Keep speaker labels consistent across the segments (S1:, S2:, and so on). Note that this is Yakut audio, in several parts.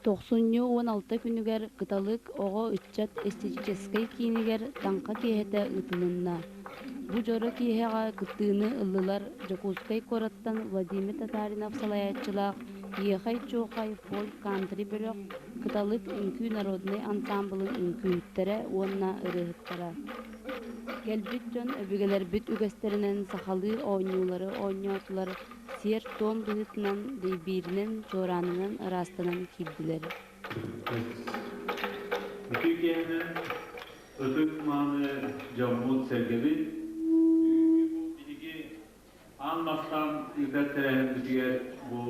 S1: Тохсунньу 16 күнүгэр Кыталык оҕо-ыччат эстетическэй киинигэр Таҥха киэһэтэ ыытылынна. Бу дьоро киэһэҕэ кыттыыны ыллылар Дьокуускай куораттан Владимир Татаринов салайааччылаах Иэхэй-Чуохай фольк-кантри бөлөх, Кыталык үҥкүү народнай ансаамбылын үҥкүүһүттэрэ уонна ырыаһыттара. Кэлбит дьон өбүгэлэрбит үгэстэринэн сахалыы оонньуулары оонньоотулар, сиэр-туом быһыытынан дэйбииринэн, чуораанынан ыраастанан киирдилэр.
S2: Үтүө киэһэнэн ытык мааны дьоммут-сэргэбит биһиги аан бастаан ыытар тэрээһиммитигэр бу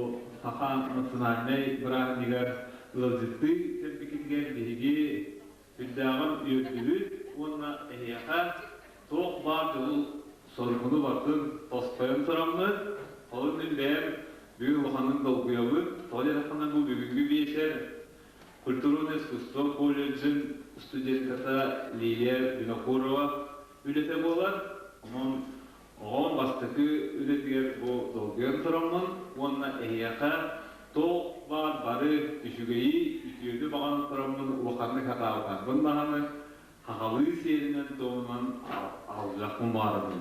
S2: саха национальнай бырааһынньыгар ыалдьыттыы кэлбиккитигэр биһиги Үрдээҕин үөрдүбүт уонна эһиэхэ туох баар дьолу соргуну барытын тосхойон тураммыт, холун мин бэйэм бүгүн улаханнык долгуйабын. Тоҕо диэтэххинэ бу бүгүҥҥү биэчэр культурное искусство колледжын студентката Лилия Винокурова үлэтэ буолар. Онон оҕом бастакы үлэтигэр бу долгуйан тураммын уонна эһиэхэ туох баар бары үчүгэйи, үтүөнү баҕаран тураммын улаханнык хатаабатарбын даҕаны, хахалыы сиэринэн-туомунан аҕалыахпын баҕарабын.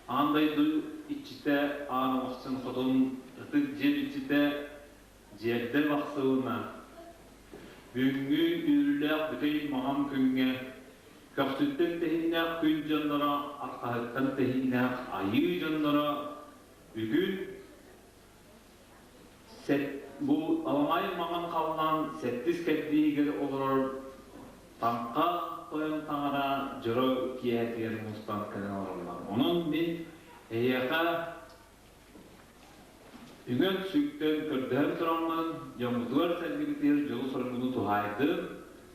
S2: Аан дойду иччитэ Аан Оҥохсун Хотун ытык дьиэ иччитэ Дьиэрдэ бахсылына, бүгүҥҥү үөрүүлээх бүтэй маҥан күҥҥэ көхсүттэн тэһиннээх күн дьонноро, арҕаһыттан тэһиннээх айыы дьонноро бүгүн бу аламай маҥан халлаан сэттис кэрдииһигэр олорор Таҥха Тойон Таҥара дьоро киэһэтигэр мустан кэлэн олороллор. Онон мин эһиэхэ Үҥэн-сүктэн көрдөһөн тураммын, дьоммутугар-сэргэбитигэр дьолу-соргуну туһаайдым,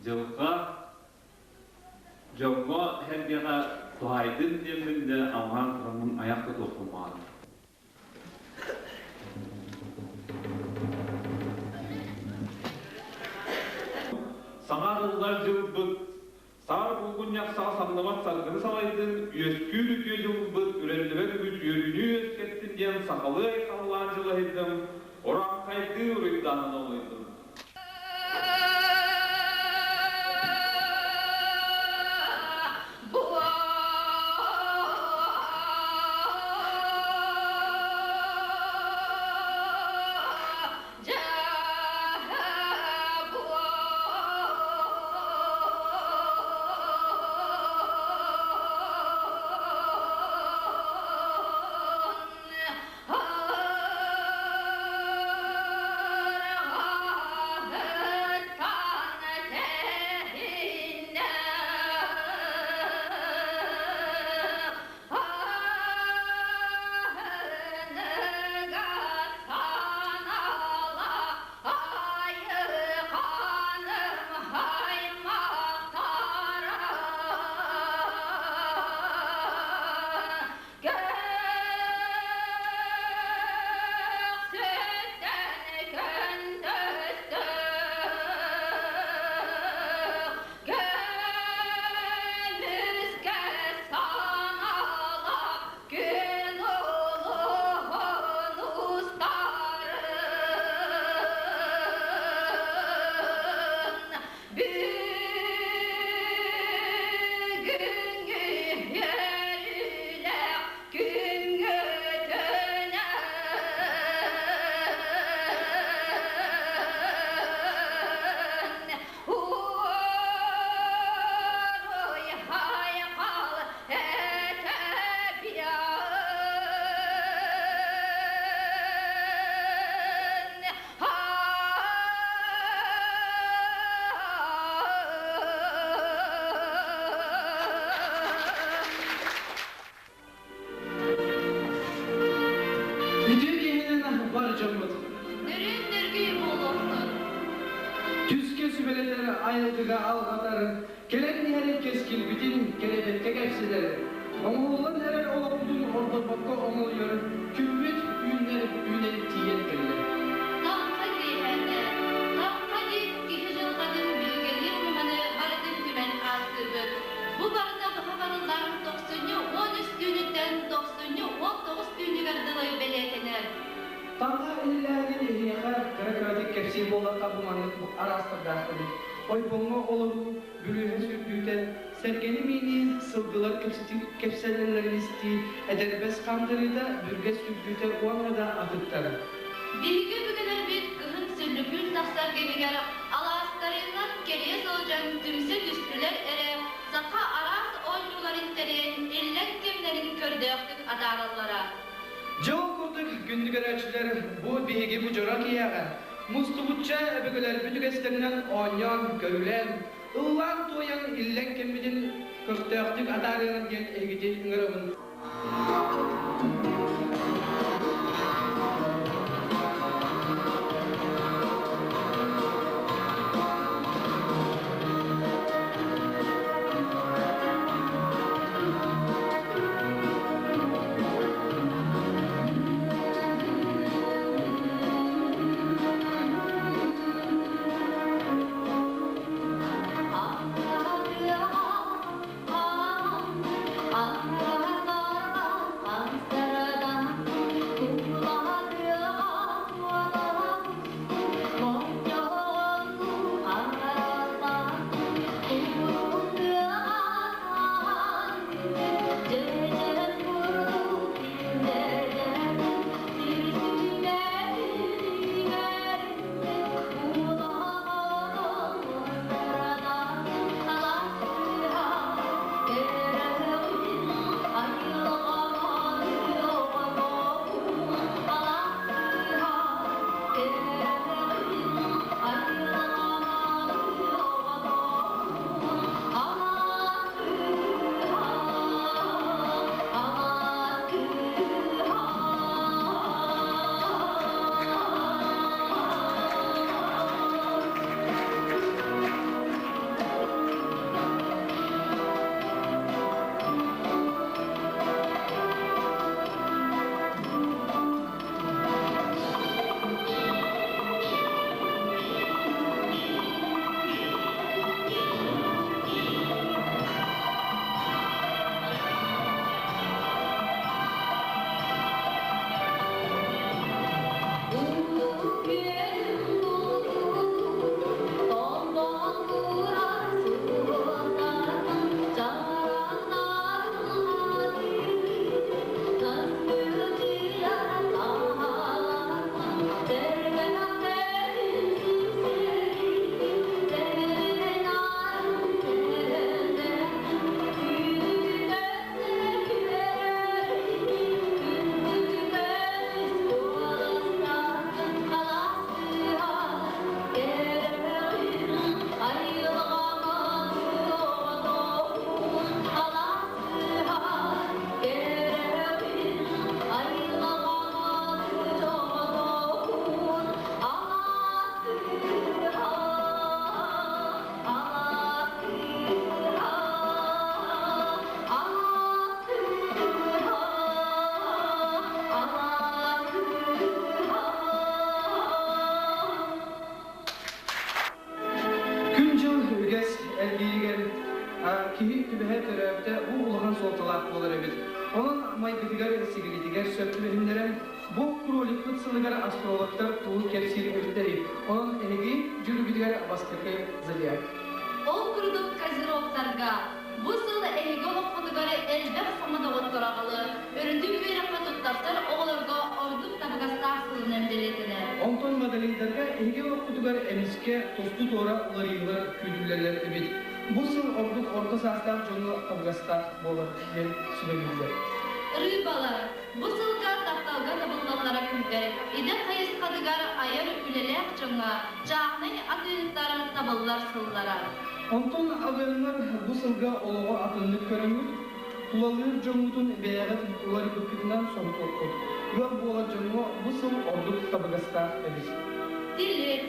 S2: дьылҕа дьоҥҥо-сэргэҕэ туһаайдым диэммин да алҕаан тураммын айах тутуохпун баҕарабын.
S3: Саҥа арыллар дьылбыт Саар булгунньах саҕа самныбат саргыны салайдын, үөскүүр үтүө дьылбыт, үрэллибэт үгүс үөрүүнү үөскэттин диэн сахалыы айхаллаан дьылаһыйдым, урааҥхайдыы уруйдаанан олуйдум.
S4: Күн улуһун устарын бүгүҥҥү үөрүүлээх күҥҥүтүнэн Уруй-айхал
S5: Үтүө киһинэн бар дьоммут.
S4: Нөрүөн нөргүй буолуохтун.
S5: Түскэ сүбэлэнэр айылгыга алҕатар Кэлэн иһэр кэскилбитин кэлэбэккэ кэпсэтэр, оҥоһуллан эрэр олохпутун ордорбокко оҥолуйар күммүт үүннэр үүнэн тиийэн кэллэ.
S4: Таҥха киэһээтэ. Таҥха диэн киһи дьылҕатын билгэлиир ньыманы барытын түмэн ааттыыбыт. Бу барыта быһа барыллаан тохсунньу 13 түүнүттэн тохсунньу 19
S5: буоллахха бу маннык араастардаах эбит. Ойбоҥҥо олоруу, бүрүөһэ сүрдүүтэ, сэргэни миинии, сылгылар кэпсэнэллэрин истии, эдэрбэс хаамтарыыта, бүргэс сүрдүүтэ уонна да атыттара.
S4: Биһиги өбүгэлэрбит кыһын сүллүкүүн тахсар кэмигэр алаастарынан кэрийэ сылдьан түмсэ түстүлэр эрэ, саха араас оонньууларын тэрийэн иллэҥ кэмнэрин көрдөөхтүк атаараллара.
S5: Дьэ ол курдук күндү көрөөччүлэр бу биһиги бу дьоро киһиэхэ мустубучча өбүгэлэрбит үгэстэринэн оонньоон, көрүлээн, ыллаан-туойан иллэҥ кэммитин көхтөөхтүк атаарыаҕын диэн эһигити ыҥырабын. Күн-дьыл үгэс эргииригэр киһи түбэһэ төрөөбүтэ бу улахан суолталаах буолар эбит. Онон майгытыгар, сигилитигэр сөп түбэһиннэрэн, бу кроликпыт сылыгар астрологтар тугу кэпсиир эбиттэрий? Онон эһиги дьүрүгүтүгэр бастакы зодиак.
S4: Ол курдук козерогтарга бу сыл эһиги олоххутугар элбэх саҥа доҕоттор аҕалы, үрдүк үөрэххэ туттарсар оҕолорго ордук табыгастаах сылынан бэлиэтэнэр.
S5: Онтон модельдарга эһиги олоххутугар эмискэ тосту-туора уларыйыылар күүтүллэллэр эбит. Бу сыл ордук орто саастаах дьоҥҥо табыгастаах буолар диэн сүбэлииллэр.
S4: Рыбалар бу сылга тапталга табыллаллара күүтэр. Идэ хайысхатыгар айар үлэлээх дьоҥҥо чааһынай атыыһыттар табыллар сыллара.
S5: Онтон алыаннар бу сылга олоҕу атыннык көрөҥҥүт, тулалыыр дьоҥҥутун бэйэҕит уларыйбыккытынан соһутуоххут. Ыал буолар дьоҥҥо бу сыл ордук табыгастаах эбит.
S4: Тилит.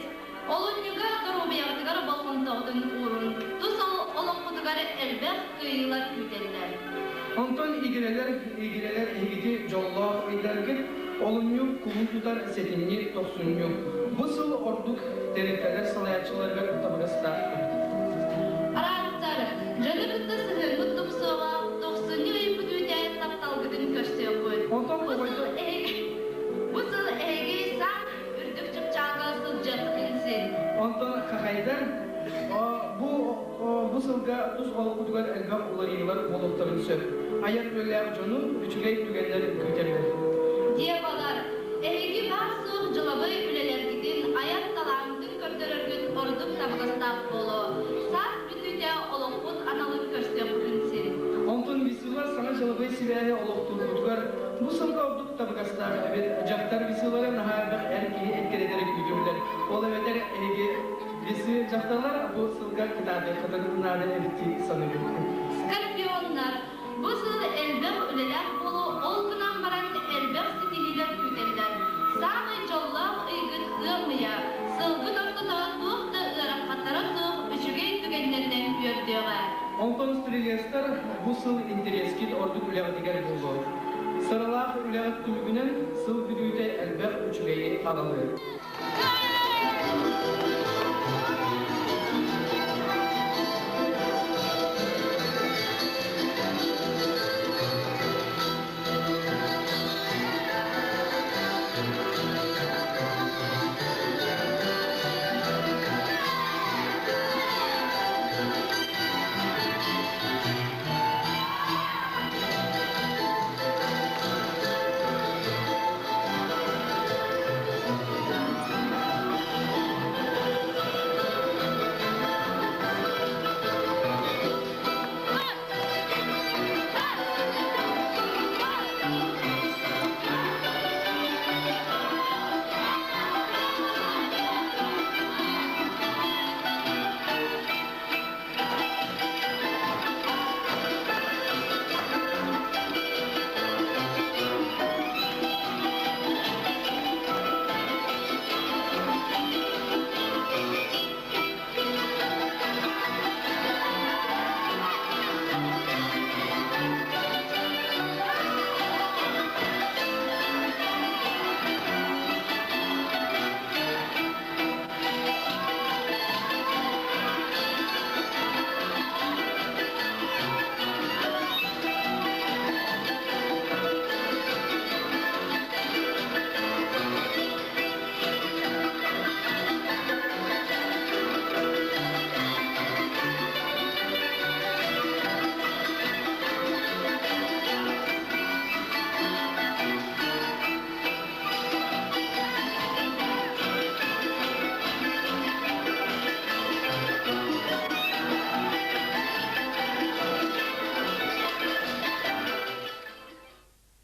S4: Олунньуга доруобуйаҕытыгар болҕомтоҕутун уурун, тус олоххутугар элбэх кыайыылар күүтэллэр.
S5: Онтон игирэлэр, игирэлэр эһигити дьоллоох ыйдаргыт олунньу, кулун тутар, сэтинньи, тохсунньу. Бу сыл ордук тэрилтэлэр салайааччыларыгар табыгастаах эбит.
S4: Араастар, дьону кытта сыһыаммыт тупсуоҕа, тохсунньу ый бүтүүтэ тапталгытын көрсүөххүт.
S5: Онтон
S4: Бу сыл
S5: тоҕойдо
S4: эһиги, бу сыл эһиги саҥ үрдүк чыпчаалга сылдьыаххытын син.
S5: тус олоххутугар элбэх уларыйыылар буолуохтарын сөп. Айар үлэлээх дьону үчүгэй түгэннэр күүтэллэр.
S4: Девалар, эһиги баар-суох дьылабай үлэлэргитин, айар талааҥҥытын көрдөрөргүт ордук табыгастаах буолуо. Саас бүтүүтэ олоххут аналын көрсүөххүтүн син.
S5: Онтон весылар саҥа дьылабай сибээһи олохтуургутугар бу сылга ордук табыгастаах эбит. Дьахтар весылара наһаа элбэх эр киһи эккирэтэрэ күүтүллэр. Ол эбэтэр эһиги весы дьахталлар бу сылга кытаатыаххытын наада эбит дии саныыбын.
S4: Скорпионнар, бу сыл элбэх үлэлээх буолуо, ол гынан баран элбэх ситиһиилэр күүтэллэр. Саамай дьоллоох ыйгыт ыам ыйа. Сылгыт ортото туох да ыарахаттара суох үчүгэй түгэннэринэн үөрдүөҕэ.
S5: Онтон стрелецтэр бу сыл интэриэскит ордук үлэҕитигэр буолуо. Сыралаах үлэҕит түмүгүнэн сыл бүтүүтэ элбэх үчүгэйи аҕалыа.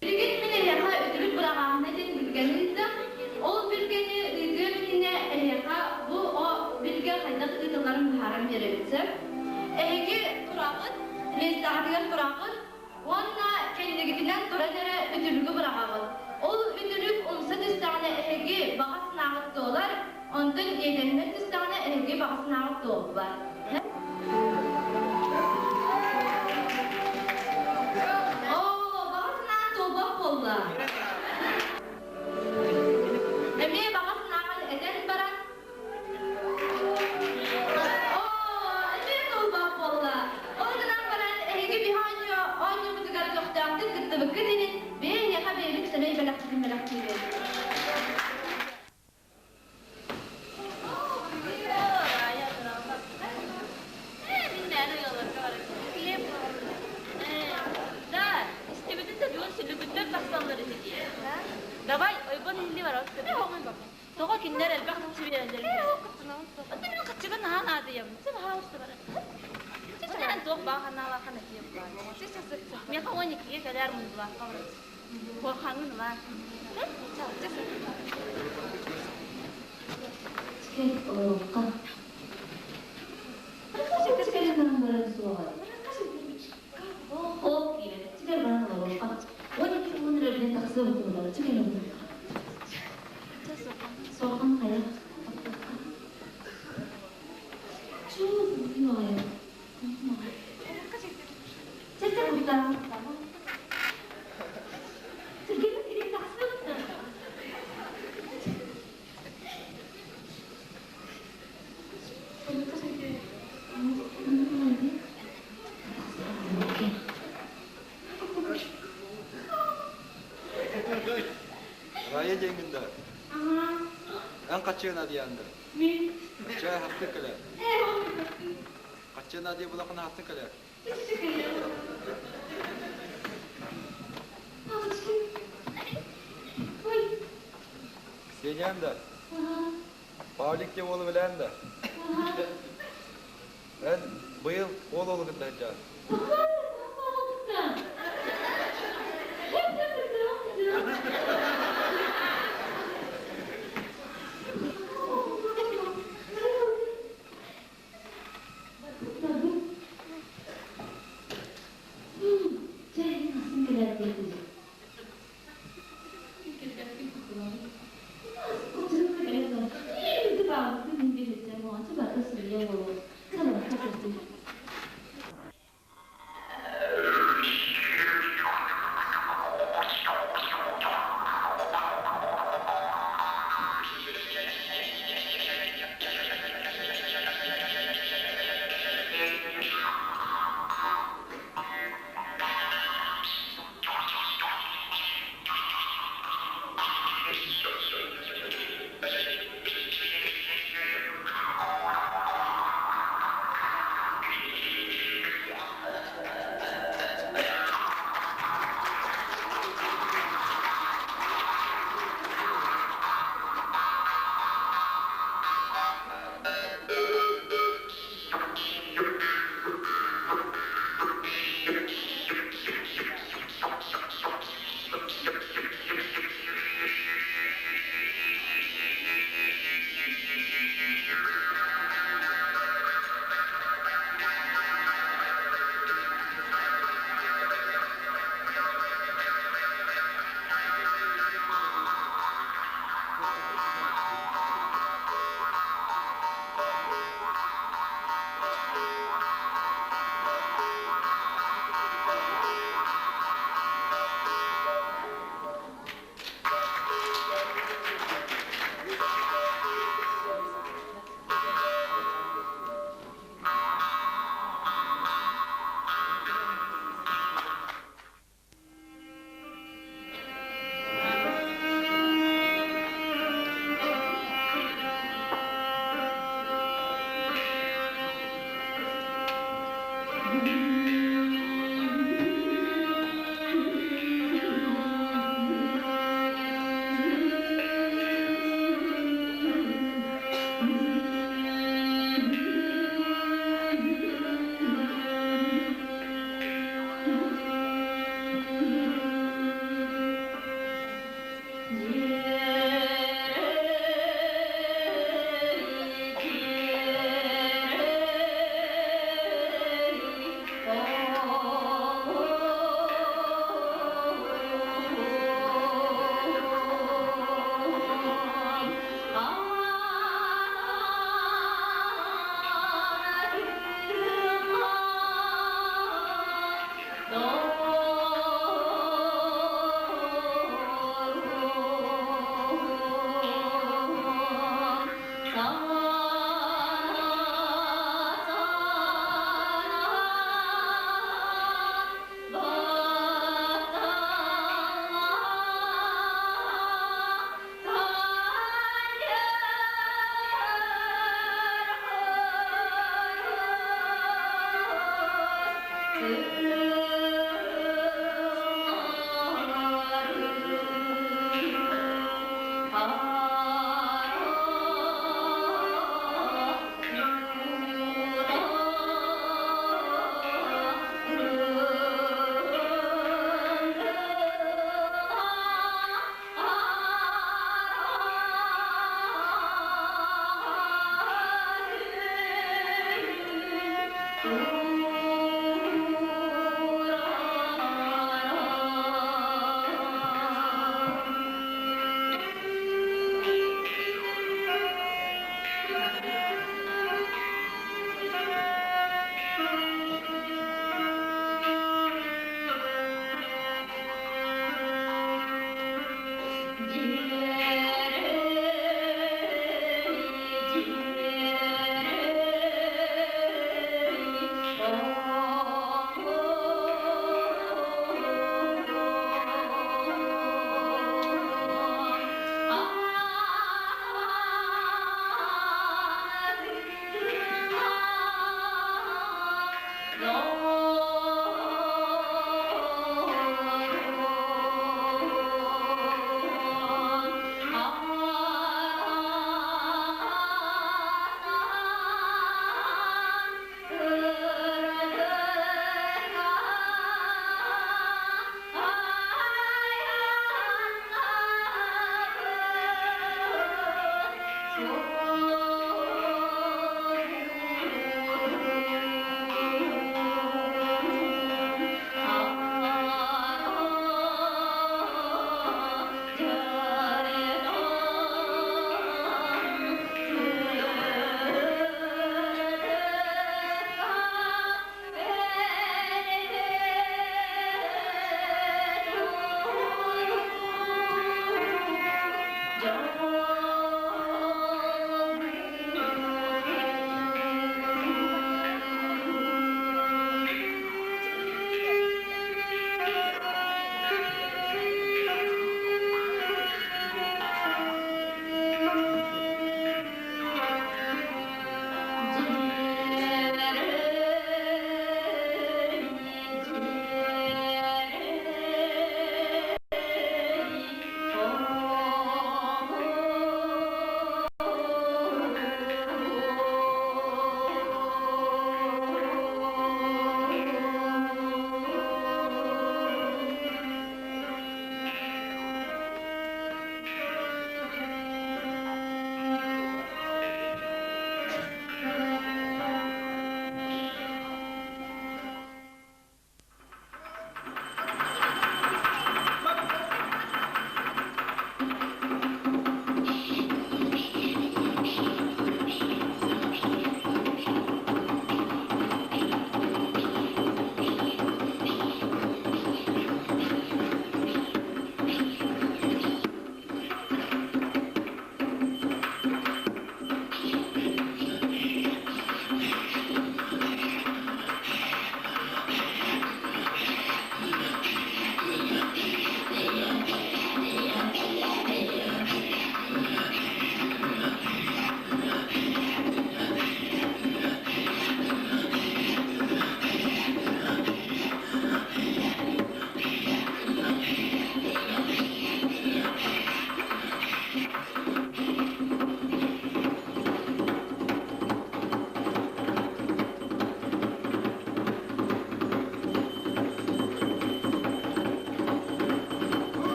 S4: Билигин мин эһиэхэ үтүлүк быраҕааһына диэн билгэни ыыттым. Ол билгэни ыытыам иннинэ эһиэхэ бу о билгэ хайдах ыытылларын быһааран биэрэбит сөп. Эһиги тураҕыт, миэстэҕитигэр тураҕыт уонна кэннигитинэн туран эрэ үтүлүгү быраҕаҕыт. Ол үтүлүк умса түстэҕинэ эһиги баҕа санааҕыт туолар, онтон иэдэһинэн түстэҕинэ эһиги баҕа санааҕыт туолбат. Оо, баҕа санаан туолбат буолла. Эмиэ баҕа санааҕын этэн баран, оо, эмиэ туолбат буолла. Ол гынан баран, эһиги биһи оонньуу оонньуубутугар көхтөөхтүк кыттыбыккыт иһин, бэйэ эһиэхэ бэйэбит сэмэй бэлэхпитин бэлэхтиибит.
S6: Давай, ойбон иһилли барабыт. Тоҕо кинилэр элбэх харчы биэрэллэр? Оттон мин харчыга наһаа наадыйабын. Сэ баһаалыста бара. Эн туох баа ханаалаахын этиэм баар. Миэхэ 12-ге кэлээр мундулаахха барабыт. Куорхаҥҥын ылаар.
S1: Олоруохха. Баран баран суоҕа. Ол киирэн, чигэр баран олоруохха. 12 уон өрөбүнэн тахсыабыт буолар. Чигэр Сохан хайа. Чуу, күн Чэ, куттаа. Түргэнник киирэн тахсыабыт да.
S7: Рая диэҥҥин да?
S6: Аха.
S7: Эн хаччыгына диэндэ?
S6: Мин.
S7: Чэ, хапты кэлэ. Хаччы наадыйа булаххына хастын кэлээр. Ксениям да? Павлик диэн уолу билээн да? Эн быйыл уол уолу кытта сылдьаҕын.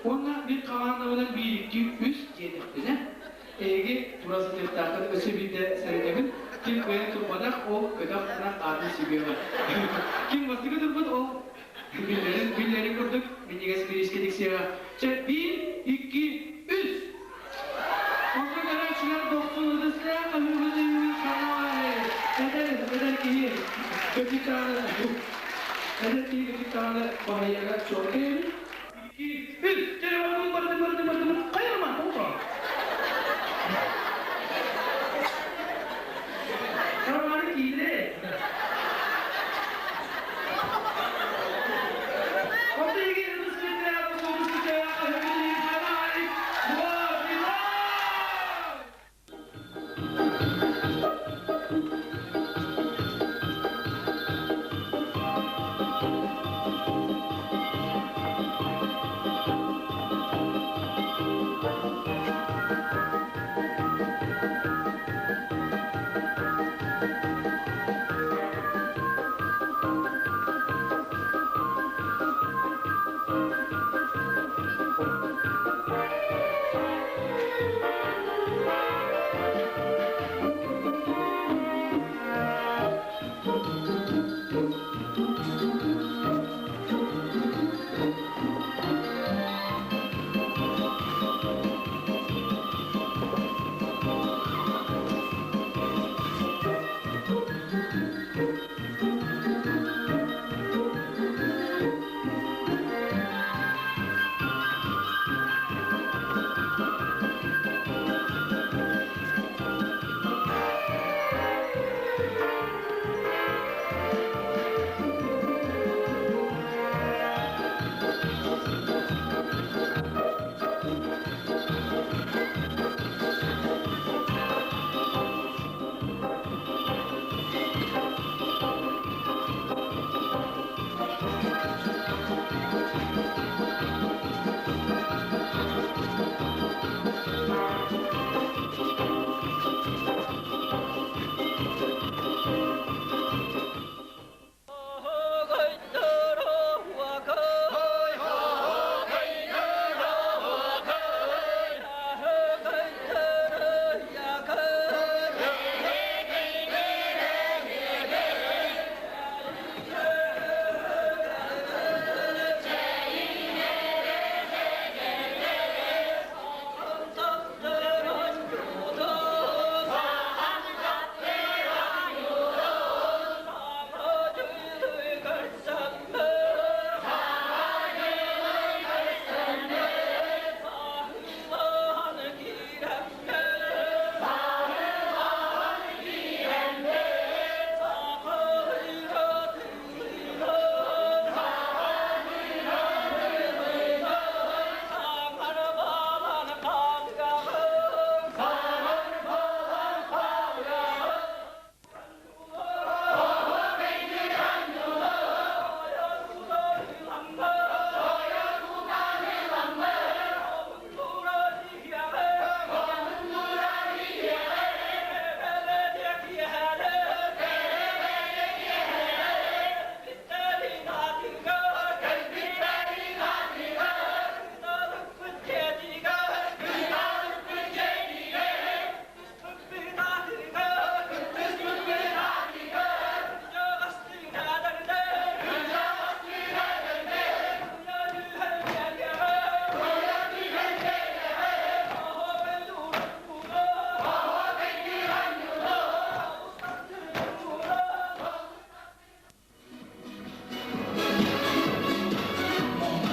S5: Уонна мин хамаандабынан биир, икки, үс диэтэхпинэ, эһиги тура сытыахтааххыт өссө биирдэ сэрэтэбин. Ким кыайан турбатах, ол көтөх ынах аатын сүгүөҕэ. Ким бастакы турбут, ол биллэрин, биллэрин курдук минньигэс бириискэ тиксиэҕэ. Чэ, биир, икки, үс! Онно көрөөччүлэр дохсун ытыстаах хаһыыбыт үҥүү ханааны эдэр, эдэр киһи кырдьык даҕаны эдэр киһи кырдьык даҕаны баһыйара чуолкай эбит. Икки, үс, чэ, бардыбыт, бардыбыт, бардыбыт, бардыбыт, хайырма, тоҕо? Хараманы киирэ.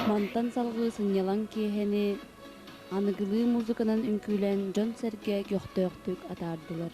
S1: Мантан салгыы сынньалаҥ киэһэни аныгылыы музыканан үҥкүүлээн дьон-сэргэ көхтөөхтүк атаардылар.